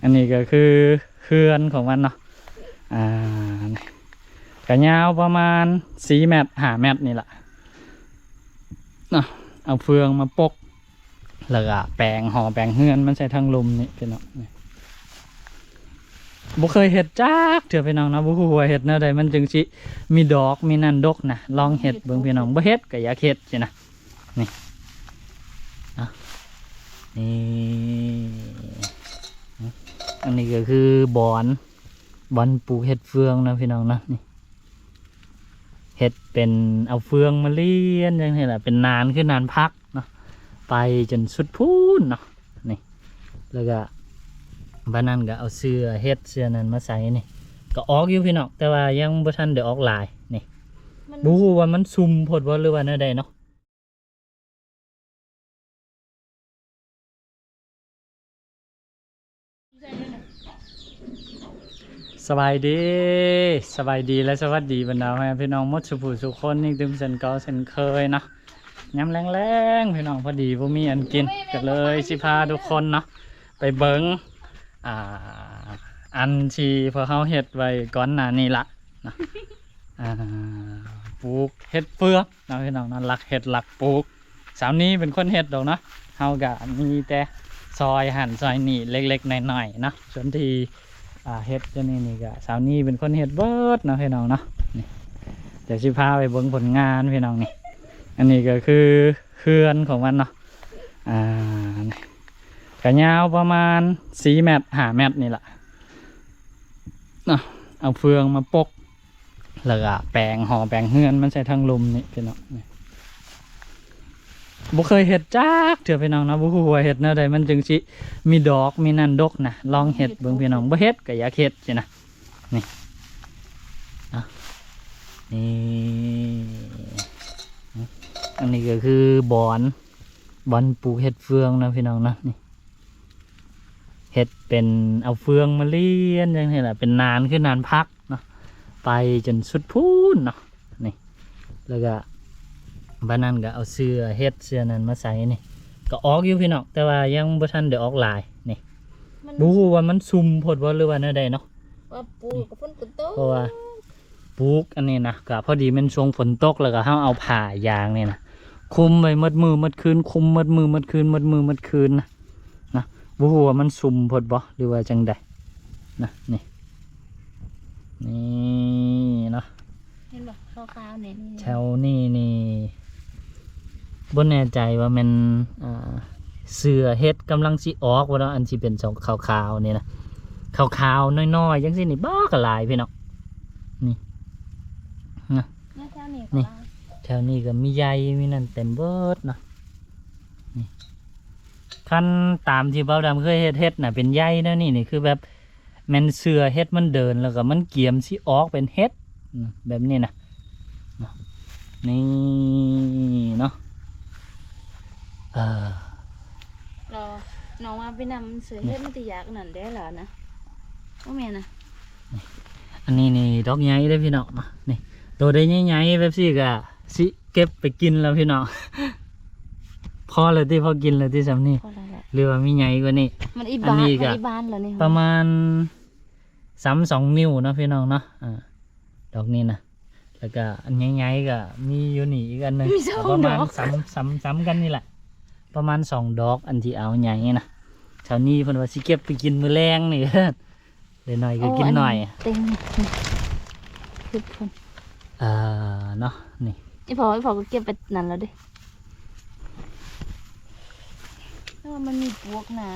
ອັນນີ້ກໍຄືເຮືອນຂອງມັນເນາະ ອ່າ ກໍຍາວປະມານສີ່ແມັດ ຫ້າແມັດນີ້ລະເນາະ. ເອົາເຟືອງມາປົກ ແລ້ວກໍແປງຫໍແປງເຮືອນມັນໃສ່ທາງລຸ່ມນີ້ພີ່ນ້ອງ. ນີ້ ບໍ່ເຄີຍເຮັດຈັກເທື່ອພີ່ນ້ອງເນາະ ບໍ່ຮູ້ວ່າເຮັດແນວໃດມັນຈຶ່ງຊິມີດອກມີນັ້ນດົກນະ. ລອງເຮັດເບິ່ງພີ່ນ້ອງ ບໍ່ເຮັດກໍຢາກເຮັດຊີ້ນະ. ນີ້ ເອົາ ນີ້ ອັນນີ້ກໍຄືບ່ອນ ບ່ອນປູກເຫັດເຟືອງນະພີ່ນ້ອງນະ. ນີ້ ເຮັດເປັນເອົາເຟືອງມາລຽນຈັ່ງຊີ້ລະ ເປັນນານ ຄືນານຜັກເນາະ ໄປຈົນສຸດພຸ້ນເນາະ. ນີ້ ແລ້ວກະບາດນັ້ນກະເອົາເຊື້ອເຫັດເຊື້ອນັ້ນມາໃສ່. ນີ້ ກະອອກຢູ່ພີ່ນ້ອງ ແຕ່ວ່າຍັງບໍ່ທັນໄດ້ອອກຫຼາຍ. ນີ້ ມັນ ບໍ່ຮູ້ວ່າມັນຊຸ່ມໂພດບໍ່ ຫຼືວ່າແນວໃດເນາະ. ສະບາຍດີ ສະບາຍດີ ແລະ ສະຫວັດດີບັນດາພໍ່ແມ່ພີ່ນ້ອງໝົດສູ່ຜູ້ສູ່ຄົນ ອີກຕື່ມເຊັ່ນເກົ່າເຊັ່ນເຄີຍເນາະ. ຍາມແລງໆ ພີ່ນ້ອງ ພໍດີບໍ່ມີອັນກິນ ກໍເລີຍຊິພາທຸກຄົນເນາະ ໄປເບິ່ງ ອ່າ ອັນທີ່ພວກເຮົາເຮັດໄວ້ກ່ອນໜ້ານີ້ລະເນາະ ອ່າ ປູກເຫັດເຟືອງ ເນາະ ພີ່ນ້ອງເນາະ ລັກເຮັດລັກປູກ. ສາວນີເປັນຄົນເຮັດດອກເນາະ ເຮົາກະມີແຕ່ຊ່ອຍຫັ້ນຊ່ອຍນີ້ເລັກໆນ້ອຍໆເນາະ. ສ່ວນທີ່ ອ່າ ເຮັດຢູ່ນີ້ນີ້ກະສາວນີເປັນຄົນເຮັດເບິດເນາະ ພີ່ນ້ອງເນາະ. ນີ້ ດຽວຊິພາໄປເບິ່ງຜົນງານ ພີ່ນ້ອງ. ນີ້ ອັນນີ້ກໍຄືເຮືອນຂອງມັນເນາະ ອ່າ ກໍຍາວປະມານສີ່ແມັດ ຫ້າແມັດນີ້ລະເນາະ. ເອົາເຟືອງມາປົກ ແລ້ວກໍແປງຫໍແປງເຮືອນມັນໃສ່ທາງລຸ່ມນີ້ພີ່ນ້ອງ. ນີ້ ບໍ່ເຄີຍເຮັດຈັກເທື່ອພີ່ນ້ອງເນາະ ບໍ່ຮູ້ວ່າເຮັດແນວໃດມັນຈຶ່ງຊິມີດອກມີນັ້ນດົກນະ. ລອງເຮັດເບິ່ງພີ່ນ້ອງ ບໍ່ເຮັດກໍຢາກເຮັດຊີ້ນະ. ນີ້ ເອົາ ນີ້ ອັນນີ້ກໍຄືບ່ອນ ບ່ອນປູກເຫັດເຟືອງນະພີ່ນ້ອງນະ. ນີ້ ເຮັດເປັນເອົາເຟືອງມາລຽນຈັ່ງຊີ້ລະ ເປັນນານ ຄືນານຜັກເນາະ ໄປຈົນສຸດພຸ້ນເນາະ. ນີ້ ແລ້ວກະບາດນັ້ນກໍເອົາເຊື້ອເຫັດເຊື້ອນັ້ນມາໃສ່. ນີ້ ກໍອອກຢູ່ພີ່ນ້ອງ ແຕ່ວ່າຍັງບໍ່ທັນໄດ້ອອກຫຼາຍ. ນີ້ ມັນ ບໍ່ຮູ້ວ່າມັນຊຸ່ມໂພດບໍ່ ຫຼືວ່າແນວໃດເນາະ ວ່າປູກກັບຝົນກໍຕົກ ເພາະວ່າ ປູກອັນນີ້ນະ ກະພໍດີແມ່ນຊ່ວງຝົນຕົກ ແລ້ວກະເຮົາເອົາຜ້າຢາງນີ້ນະ ຄຸມໄວ້ໝົດມື້ໝົດຄືນ ຄຸມໝົດມື້ໝົດຄືນ ໝົດມື້ໝົດຄືນນະ ນະ. ບໍ່ຮູ້ວ່າມັນຊຸ່ມໂພດບໍ່ ຫຼືວ່າຈັ່ງໃດນະ. ນີ້ ນີ້ເນາະ ເຫັນບໍ່ ຂາວໆນີ້ ນີ້ ແຖວນີ້ນີ້ ບໍ່ແນ່ໃຈວ່າແມ່ນ ອ່າ ເຊື້ອເຫັດກຳລັງຊິອອກບໍ່ເນາະ ອັນທີ່ເປັນຂາວໆນີ້ນະ ຂາວໆນ້ອຍໆຈັ່ງຊີ້ນີ້ ບັກຫຼາຍພີ່ນ້ອງ. ນີ້ນະ ແຖວນີ້ກໍມີໃຍມີນັ້ນເຕັມເບິດເນາະ. ນີ້ ຄັນຕາມທີ່ບ່າວດຳເຄີຍເຮັດເຫັດນະ ເປັນໃຍແນວນີ້ນີ້ ຄືແບບ ແມ່ນເຊື້ອເຫັດມັນເດີນ ແລ້ວກໍມັນກຽມຊິອອກເປັນເຫັດ ອືມ ແບບນີ້ນະ ນີ້ເນາະ. ເອີ ລາວ ນ້ອງວ່າໄປນຳເສືອເຫັດ ມັນຊິຢາກນັ້ນເດ້ລະນະ ບໍ່ແມ່ນນະ. ນີ້ ອັນນີ້ນີ້ດອກໃຫຍ່ເດ້ພີ່ນ້ອງເນາະ. ນີ້ ໂຕໄດ້ໃຫຍ່ໆແບບຊີ້ກະຊິເກັບໄປກິນແລ້ວພີ່ນ້ອງ. ພໍແລ້ວຕິ ພໍກິນແລ້ວຕິ ສ່ຳນີ້ ພໍແລ້ວແຫຼະ ຫຼືວ່າມີໃຫຍ່ກວ່ານີ້? ມັນອີບານ ອັນນີ້ກະ ມັນອີບານແລ້ວນີ້ ປະມານ ສ່ຳສອງນິ້ວເນາະພີ່ນ້ອງເນາະ. ອ່າ ດອກນີ້ນະ ແລ້ວກະອັນໃຫຍ່ໆກະມີຢູ່ນີ້ອີກອັນໜຶ່ງ ມີສອງດອກ ປະມານສ່ຳ ສ່ຳ ສ່ຳກັນນີ້ແຫຼະ ປະມານສອງດອກ ອັນທີ່ເອົາໃຫຍ່ນະ. ເຊົ້ານີ້ເພິ່ນວ່າຊິເກັບໄປກິນມື້ແລງນີ້ ໄດ້ໜ້ອຍກໍກິນໜ້ອຍ ເຕັມ ເອີ ເນາະ. ນີ້ ອີພໍ່ ອີພໍ່ກໍເກັບໄປນັ້ນແລ້ວເດ້ ແຕ່ວ່າມັນມີປວກນະ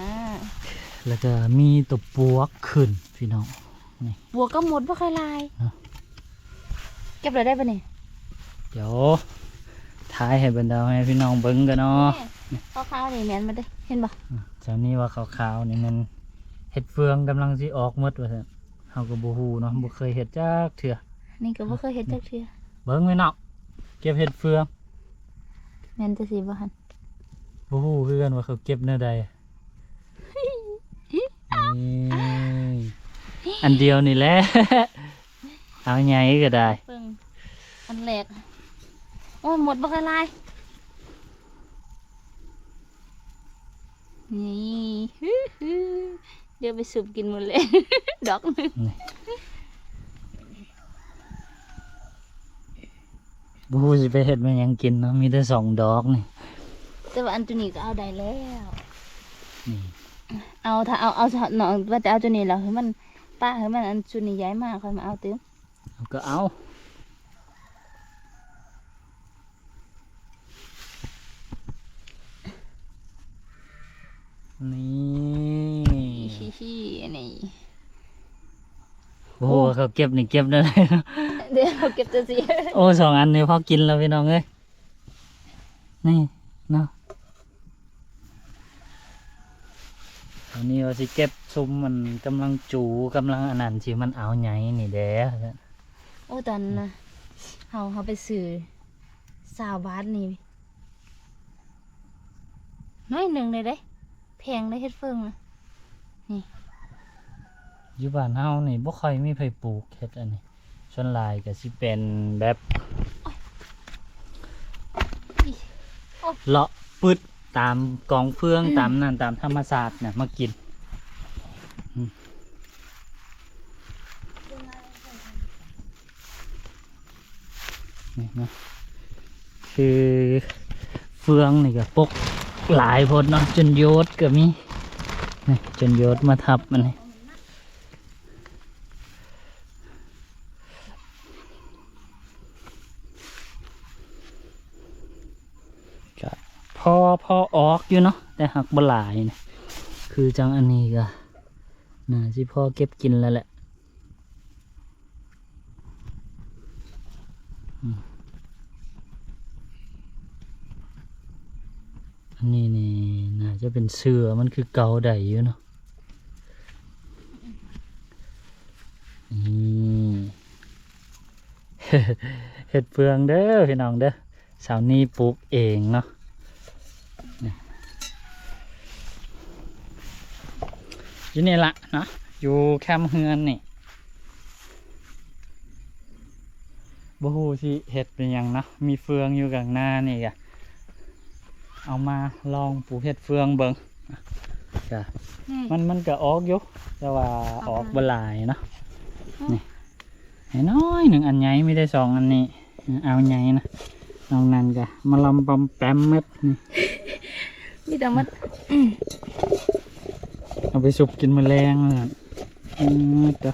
ແລ້ວກໍມີຕົວປວກຂຶ້ນພີ່ນ້ອງ. ນີ້ ປວກກໍໝົດບໍ່ຄ່ອຍຫຼາຍເນາະ ເກັບແລ້ວໄດ້ປະນີ້? ດຽວຖ່າຍໃຫ້ບັນດາແມ່ພີ່ນ້ອງເບິ່ງກັນເນາະ. ນີ້ ນີ້ ຂາວໆນີ້ແມ່ນບໍ່ເດ້ ເຫັນບໍ່? ອືມ ເຈົ້ານີ້ວ່າຂາວໆນີ້ແມ່ນເຫັດເຟືອງກຳລັງຊິອອກໝົດວ່າຊັ້ນ. ເຮົາກໍບໍ່ຮູ້ເນາະ ບໍ່ເຄີຍເຮັດຈັກເທື່ອ ນີ້ກໍບໍ່ເຄີຍເຮັດຈັກເທື່ອ. ເບິ່ງແມ່ນເນາະ ເກັບເຫັດເຟືອງ ແມ່ນແຕ່ຊິບໍ່ຫັ້ນ ບໍ່ຮູ້ຄືກັນວ່າເຂົາເກັບແນວໃດ. ນີ້ ອັນດຽວນີ້ແຫຼະ ເອົາໃຫຍ່ກໍໄດ້ ເບິ່ງ ອັນແລກ ໂອ້ຍ ໝົດບັກຫຼາຍ ນີ້ ດຽວໄປສຸບກິນມື້ແລງ ດອກໜຶ່ງ ນີ້ ບໍ່ຮູ້ຊິໄປເຮັດແມ່ນຫຍັງກິນເນາະ ມີແຕ່ສອງດອກນີ້ ແຕ່ວ່າອັນໂຕນີ້ກໍເອົາໄດ້ແລ້ວ ນີ້ ເອົາ ຖ້າເອົາ ເອົາເນາະ ວ່າແຕ່ເອົາໂຕນີ້ແລ້ວ ໃຫ້ມັນປະ ໃຫ້ມັນອັນຊຸດນີ້ໃຫຍ່ມາ ຄ່ອຍມາເອົາຕື່ມ ເອົາກໍເອົາ ນີ້ ນີ້ ນີ້ ໂອ້ ເຂົາເກັບນີ້ເກັບແນວໃດເນາະ ດຽວເຂົາເກັບຈັ່ງຊີ້ ໂອ້ ສອງອັນນີ້ພໍກິນແລ້ວພີ່ນ້ອງເອີຍ ນີ້ເນາະ ອັນນີ້ວ່າຊິເກັບຊຸມມັນກຳລັງຈູ ກຳລັງອັນນັ້ນ ຊິມັນເອົາໃຫຍ່ນີ້ແດ່ ໂອ້ ຕອນນະ ເຮົາ ເຮົາໄປຊື້ຊາວບາດນີ້ ໜ້ອຍໜຶ່ງເດ້ ແພງເດ້ເຫັດເຝີງນະ ນີ້ ຢູ່ບ້ານເຮົານີ້ບໍ່ຄ່ອຍມີໃຜປູກເຫັດອັນນີ້ ສ່ວນຫຼາຍກໍຊິເປັນແບບ ເລາະປຶດຕາມກອງເຟືອງ ອືມ ຕາມນັ້ນ ຕາມທຳມະຊາດນະ ມາກິນ ອືມ ນີ້ເນາະ ຄືເຟືອງນີ້ກໍປົກຫຼາຍໂພດເນາະ ຈົນໂຍດກໍມີ ນີ້ ຈົນໂຍດມາທັບມັນນີ້ ກະພໍ ພໍອອກຢູ່ເນາະ ແຕ່ຫາກບໍ່ຫຼາຍນະ ຄືຈັ່ງອັນນີ້ກະໜ້າຊິພໍເກັບກິນແລ້ວແຫຼະ ອືມ ອັນນີ້ນີ້ໜ້າຈະເປັນເສື້ອມັນຄືເກົ່າໄດ້ຢູ່ເນາະ ນີ້ ເຫັດເຟືອງເດີພີ່ນ້ອງເດີ ສາວນີປູກເອງເນາະ ຢູ່ນີ້ລະເນາະ ຢູ່ແຄມເຮືອນນີ້ ບໍ່ຮູ້ຊິເຮັດເປັນຫຍັງເນາະ ມີເຟືອງຢູ່ກາງໜ້ານີ້ກະ ເອົາມາລອງປູກເຫັດເຟືອງເບິ່ງ ກະ ນີ້ ມັນ ມັນກະອອກຢູ່ ແຕ່ວ່າອອກ ອອກ ບໍ່ຫຼາຍເນາະ ອືມ ນີ້ ນ້ອຍໜຶ່ງ ອັນໃຫຍ່ມີແຕ່ສອງອັນນີ້ ເອົາໃຫຍ່ນະ ນອກນັ້ນກະມາລຳປອມແປມໝົດນີ້ ມີແຕ່ໝົດ ອືມ ເອົາໄປສຸບກິນມື້ແລງ ອືມ ເດີ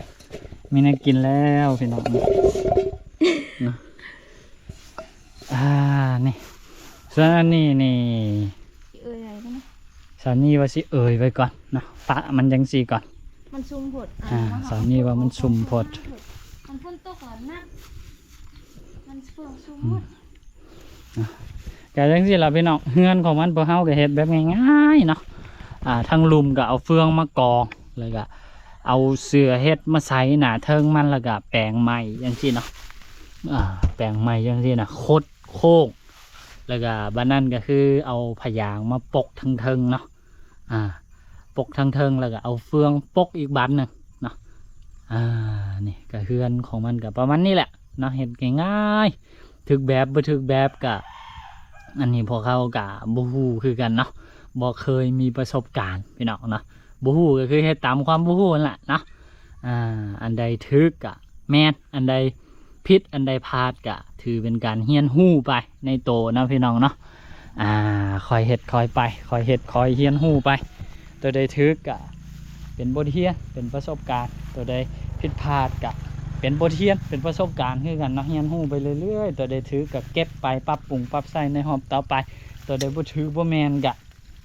ມີແນວກິນແລ້ວພີ່ນ້ອງ ເນາະ ອ່າ ນີ້ ສ່ວນອັນນີ້ນີ້ ເອີຍໄວ້ກ່ອນນະ ສາວນີວ່າຊິເອີຍໄວ້ກ່ອນເນາະ ປະມັນຈັ່ງຊີ້ກ່ອນ ມັນຊຸ່ມໂພດ ອ່າ ສາວນີວ່າມັນຊຸ່ມໂພດ ມັນຝົນຕົກແລ້ວໜັກ ມັນເຟືອງຊຸ່ມໝົດ ອືມ ອ່ະ ກະຈັ່ງຊີ້ລະພີ່ນ້ອງ ເຮືອນຂອງມັນ ພວກເຮົາກະເຮັດແບບງ່າຍໆເນາະ ອ່າ ທາງລຸ່ມກະເອົາເຟືອງມາກອງ ແລ້ວກະເອົາເສື່ອເຫັດມາໃສ່ໜ້າເທິງມັນ ແລ້ວກະແປງໄມ້ຈັ່ງຊີ້ເນາະ ອ່າ ແປງໄມ້ຈັ່ງຊີ້ນະ ຄົດໂຄ້ງ ແລ້ວກະບາດນັ້ນກະຄືເອົາຜ້າຢາງມາປົກທາງເທິງເນາະ ອ່າ ປົກທາງເທິງ ແລ້ວກະເອົາເຟືອງປົກອີກບາດໜຶ່ງເນາະ ອ່າ ນີ້ກະເຮືອນຂອງມັນກະປະມານນີ້ແຫຼະເນາະ ເຮັດງ່າຍໆ ຖືກແບບບໍ່ຖືກແບບກະ ອັນນີ້ພວກເຮົາກະບໍ່ຮູ້ຄືກັນເນາະ ບໍ່ເຄີຍມີປະສົບການພີ່ນ້ອງເນາະ ບໍ່ຮູ້ກະຄືເຮັດຕາມຄວາມບໍ່ຮູ້ຫັ້ນລະເນາະ ອ່າ ອັນໃດຖືກກະແມ່ນ ອັນໃດຜິດ ອັນໃດພາດກະຖືເປັນການຮຽນຮູ້ໄປໃນໂຕເນາະພີ່ນ້ອງເນາະ ອ່າ ຄ່ອຍເຮັດຄ່ອຍໄປ ຄ່ອຍເຮັດຄ່ອຍຮຽນຮູ້ໄປ ໂຕໃດຖືກກະເປັນບົດຮຽນ ເປັນປະສົບການ ໂຕໃດຜິດພາດກະເປັນບົດຮຽນ ເປັນປະສົບການຄືກັນເນາະ ຮຽນຮູ້ໄປເລື້ອຍໆ ໂຕໃດຖືກກະເກັບໄປ ປັບປຸງປັບໃຊ້ໃນຮອບຕໍ່ໄປ ໂຕໃດບໍ່ຖືກບໍ່ແມ່ນກະ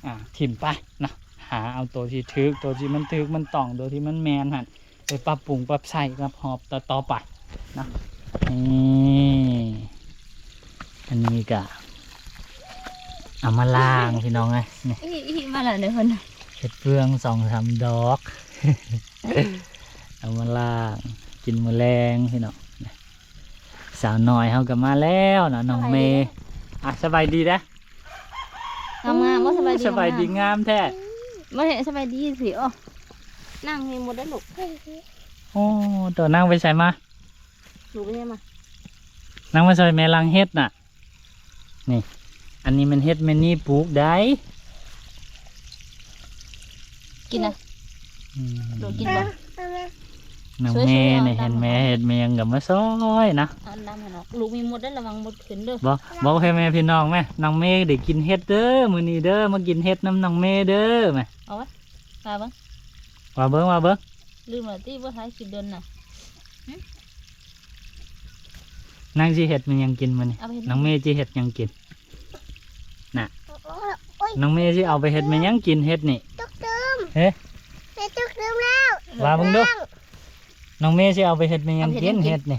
ອ່າ ຖິ້ມໄປເນາະ ຫາເອົາໂຕທີ່ຖືກ ໂຕທີ່ມັນຖືກມັນຕ້ອງ ໂຕທີ່ມັນແມ່ນຫັ້ນ ໄປປັບປຸງປັບໃຊ້ກັບຮອບຕໍ່ໆໄປເນາະ ນີ້ ອັນນີ້ກະເອົາມາລ້າງພີ່ນ້ອງເອີຍ ນີ້ ອີ ອີ ມາແລ້ວເດີເພິ່ນ ເຫັດເຟືອງສອງສາມດອກ ເອົາມາລ້າງກິນມື້ແລງພີ່ນ້ອງ ສາວນ້ອຍເຮົາກະມາແລ້ວເນາະ ນ້ອງເມ ສະບາຍດີເດີ ອ່ະ ສະບາຍດີເດີ ງາມໆ ບໍ່ສະບາຍດີ ສະບາຍດີງາມແທ້ ບໍ່ເຫັນສະບາຍດີຊິ ໂອ້ ນັ່ງໃຫ້ໝົດເດີລູກ ໂອ້ ໂຕນັ່ງໄປໃສມາ ລູກໄປໃສມາ ນັ່ງມາຊ່ອຍແມ່ລ້າງເຫັດນະ ນີ້ ອັນນີ້ແມ່ນເຫັດແມ່ນີປູກໄດ໋ ກິນນະ ອືມ ໂດດກິນບໍ່? ນ້ອງເມນີ້ ເຫັນແມ່ເຮັດແມ່ຫຍັງກໍມາຊ່ອຍນະ. ເອົານ້ຳໃຫ້ນ້ອງ ລູກມີມົດເດີ ລະວັງມົດຂຶ້ນເດີ. ບອກ ບອກໃຫ້ແມ່ພີ່ນ້ອງແມ່ ນ້ອງເມໄດ້ກິນເຫັດເດີ ມື້ນີ້ເດີ ມາກິນເຫັດນຳນ້ອງເມເດີແມ່. ເອົາໄວ້ ວ່າເບິ່ງ ວ່າເບິ່ງ ວ່າເບິ່ງ. ລືມແລ້ວຕິ ບໍ່ຖ່າຍຄລິບດົນນະ. ຫຶ ນາງຊິເຮັດແມ່ນຫຍັງກິນມື້ນີ້? ເອົາໄປເຮັດ ນ້ອງເມຊິເຮັດຫຍັງກິນ? ນະ ໂອ້ຍ ນ້ອງເມຊິເອົາໄປເຮັດແມ່ນຫຍັງກິນເຫັດນີ້? ຕົກຕື່ມ ເຮ ແມ່ຕົກຕື່ມແລ້ວ. ວ່າເບິ່ງດູ ນ້ອງເມຊິເອົາໄປເຮັດແມ່ນຫຍັງກິນເຫັດນີ້?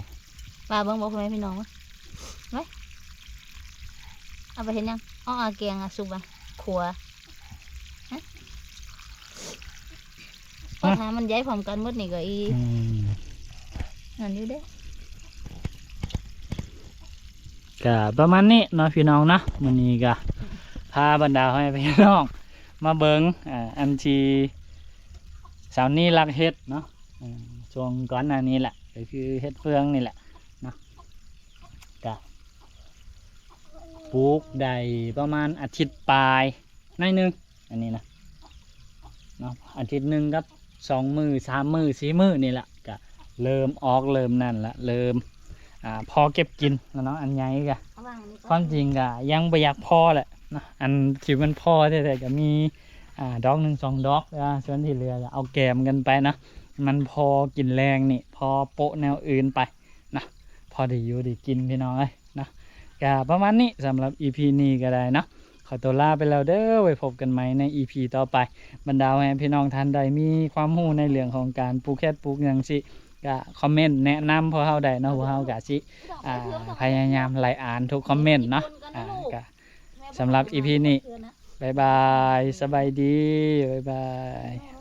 ວ່າເບິ່ງ ບອກພໍ່ແມ່ພີ່ນ້ອງເບິ່ງ ໄວ້ ເອົາໄປເຮັດຫຍັງ? ເອົາ ເອົາແກງ ເອົາຊຸບ ເອົາຂົ້ວ ຮະ ພໍຖ້າມັນໃຫຍ່ພ້ອມກັນໝົດນີ້ກໍອີ ອືມ ນັ້ນຢູ່ເດ້. ກະປະມານນີ້ເນາະພີ່ນ້ອງເນາະ ມື້ນີ້ກະພາບັນດາພໍ່ແມ່ພີ່ນ້ອງມາເບິ່ງ ອ່າ ອັນທີ່ສາວນີ້ລັກເຮັດເນາະ ເອີ ຊ່ວງກ່ອນໜ້ານີ້ແຫຼະ ກໍຄືເຫັດເຟືອງນີ້ແຫຼະເນາະ. ກະປູກໄດ້ປະມານອາທິດປາຍໜ້ອຍໜຶ່ງ ອັນນີ້ນະເນາະ ອາທິດໜຶ່ງກັບສອງມື້ ສາມມື້ ສີ່ມື້ນີ້ລະ ກະເລີ່ມອອກ ເລີ່ມນັ້ນລະ ເລີ່ມ ອ່າ ພໍເກັບກິນລະເນາະ. ອັນໃຫຍ່ກະ ຄວາມຈິງກະຍັງບໍ່ຢາກພໍແຫຼະເນາະ ອັນທີ່ມັນພໍແທ້ໆກະມີ ອ່າ ດອກໜຶ່ງສອງດອກ ແຕ່ວ່າສ່ວນທີ່ເຫຼືອກະເອົາແກມກັນໄປເນາະ ມັນພໍກິນແລງນີ້ ພໍໂປະແນວອື່ນໄປ ນະ ພໍໄດ້ຢູ່ໄດ້ກິນພີ່ນ້ອງເອີຍເນາະ. ກະປະມານນີ້ ສຳລັບອີພີນີ້ກໍໄດ້ເນາະ ຂໍຕົວລາໄປແລ້ວເດີ ໄວ້ພົບກັນໃໝ່ໃນອີພີຕໍ່ໄປ. ບັນດາພໍ່ແມ່ພີ່ນ້ອງທ່ານໃດມີຄວາມຮູ້ໃນເລື່ອງຂອງການປູກເຫັດປູກຫຍັງຊີ້ ກະຄອມເມັນແນະນຳພວກເຮົາໄດ້ເນາະ ພວກເຮົາກະຊິ ອ່າ ພະຍາຍາມໄລ່ອ່ານທຸກຄອມເມັນເນາະ. ອ່າ ກະສຳລັບອີພີນີ້ ບາຍບາຍ ສະບາຍດີ ບາຍບາຍ.